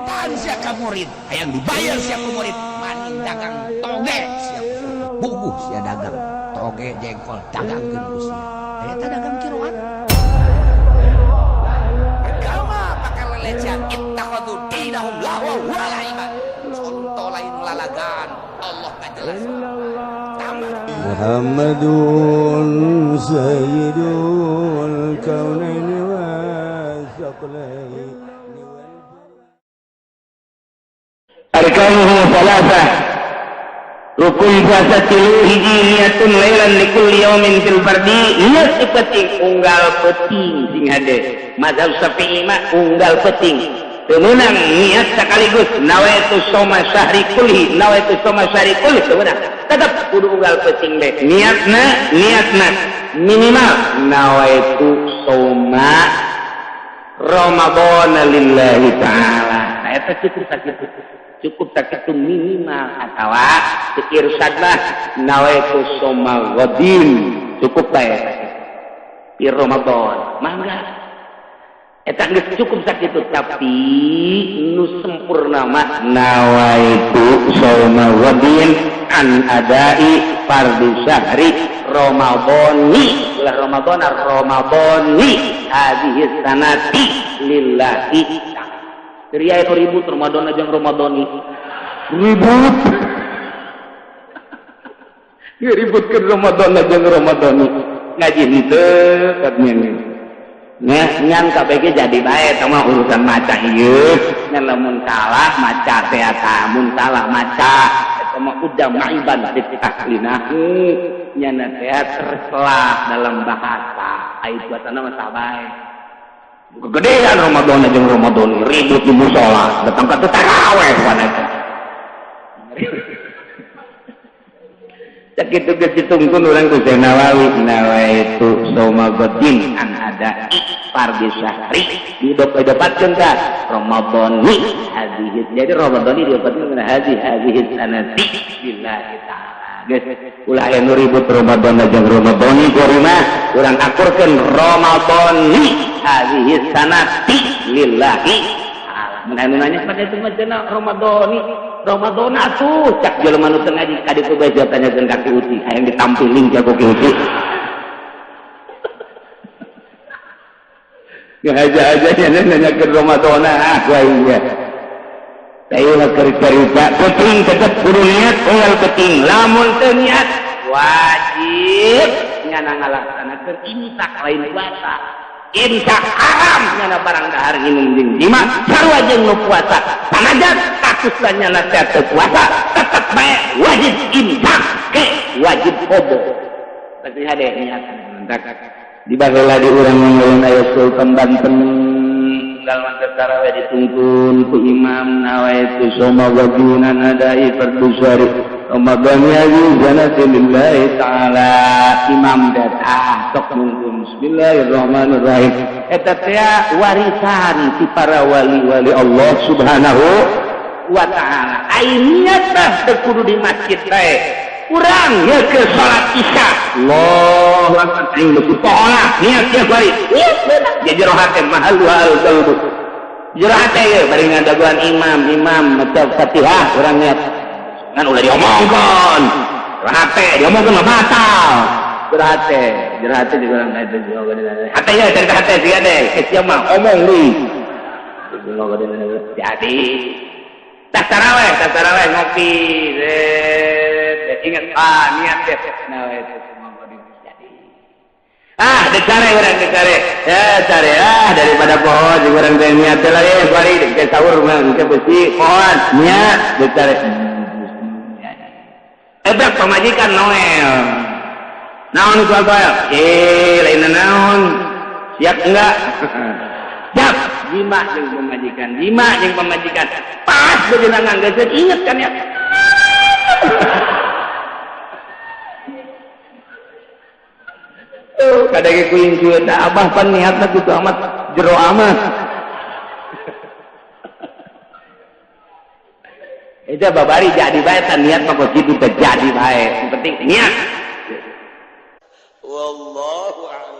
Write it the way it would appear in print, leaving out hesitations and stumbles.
Duitan sia ka murid, hayang dibayar sia ku murid, maning dagang toge sia. Bubuh sia dagang toge jengkol dagangkeun ku sia. Eta dagang kiroan. Agama pakai lelecehan, ittakhadhu dinahum lahwa wa la'iban. Contoh lain lalagan, Allah ngajelas. Tambah. Muhammadun sayyidul kaunaini wasaqlaini. Arkanuhu salasah, rukun puasa tilu, hiji niatun lailan likulli yaumin fil fardi, niat di peuting, unggal peuting. Sing hade, mazhab Syafi'i mah unggal peuting, teu meunang niat sekaligus nawaitu soma syahri kulli, nawaitu soma syahri kulli, teu meunang, tetep kudu unggal peuting deh niatna. Niatna minimal nawaitu soma Ramadan lillahi ta'ala. Nah, eta cukup sakitu, cukup sakitu minimal, atawa irsyad mah nawaitu soma ghadin, cukup bae di Ramadan, mangga eta geus cukup sakitu. Tapi nu sempurna mah nawaitu soma ghadin an adai fardu syahri Ramadhani, ulah Ramadan, Ramadhani hadhihi sanati lillahi. Ria itu ribut Ramadan aja Ramadhani, ribut ribut ke Ramadan aja Ramadhani, ngaji henteu katanya. Ngan KBG jadi bae sama urusan maca ieu, ngan lamun salah maca teh eta, mun salah maca eta mah udah maiban ditaklinahu, nyana teh tercelah dalam bahasa, ai puasana mah sabae. Kegedean Ramadan jeung Ramadan, ribut di musola, datang ka taraweh wana eta. Sakitu geus ditungtun urang ku Syekh Nawawi, nawaitu soma ghadin an ada fardhi syahri, didopatkeun ka Ramadhani hadhihi. Jadi Ramadhani didopatkeun kana hadhihi hadhihi sanati billahi ta'ala. Geus ulah aya nu ribut Ramadan jeung Ramadhani, kuari mah urang akurkeun Ramadhani hadhihi sanati lillahi ta'ala. Mun anu nanya pada itu mah cenah Ramadhani Ramadan atuh, cak jelema nu teu ngaji ka ditu bae tanyakeun ka Ki Uti, hayang ditampiling ku Ki Uti. Ngahaja-haja nya nanyakeun Ramadan, ah ku aing ge. Saya mah keur carita penting tetep kudu niat unggal penting, lamun teu niat wajib nyana ngalaksanakeun imsak, lain puasa. Imsak haram nyana barang dahar nginum jeung jima sarua jeung nu puasa, sanajan statusna nyana teh teu puasa tetep bae wajib imsak ke wajib qodo. Pasti hade niat mentak di baheula di urang ngomong aya Sultan Banten unggal mantep tarawih dituntun ku imam nawaitu soma wajinan adai fardu syari Ramadan hadhihi sanati lillahi ta'ala. Imam datang sok nunggu bismillahirrahmanirrahim, eta teh warisan ti para wali-wali Allah Subhanahu wa ta'ala. Ai niat teh teu kudu di masjid bae, urang ye ke salat Isya, Allahu akbar, aing geus tolak niat ya bari niat beunang jadi jero hate mahalu al qalbu, jero hate ye bari ngadaguan imam, imam maca Fatihah, urang niat, ngan ulah diomongkeun jero hate, diomongkeun mah batal. Jero hate, jero hate juga urang itu hate ya, cerita hate sia deh ke sia mah omong deui jadi tak taraweh, tak taraweh ngopi, ingat ah niat deh, nah itu semua jadi ah decare urang decare ya care ah daripada pohon juga urang teh niat teh lah ya bari ke sahur mah ke besi pohon niat decare. Ebek pamajikan Noel, naon itu Noel, eh lain naon, siap enggak siap jima jeung pamajikan, jima jeung pamajikan, pas beunang nganggeuskeun inget kan ya. Tuh kadang kuing kieu teh abah pan niatna kitu amat jero amat. Eta babari jadi bae tan niat mah kok kitu teh jadi bae. Yang penting niat. Wallahu a'lam.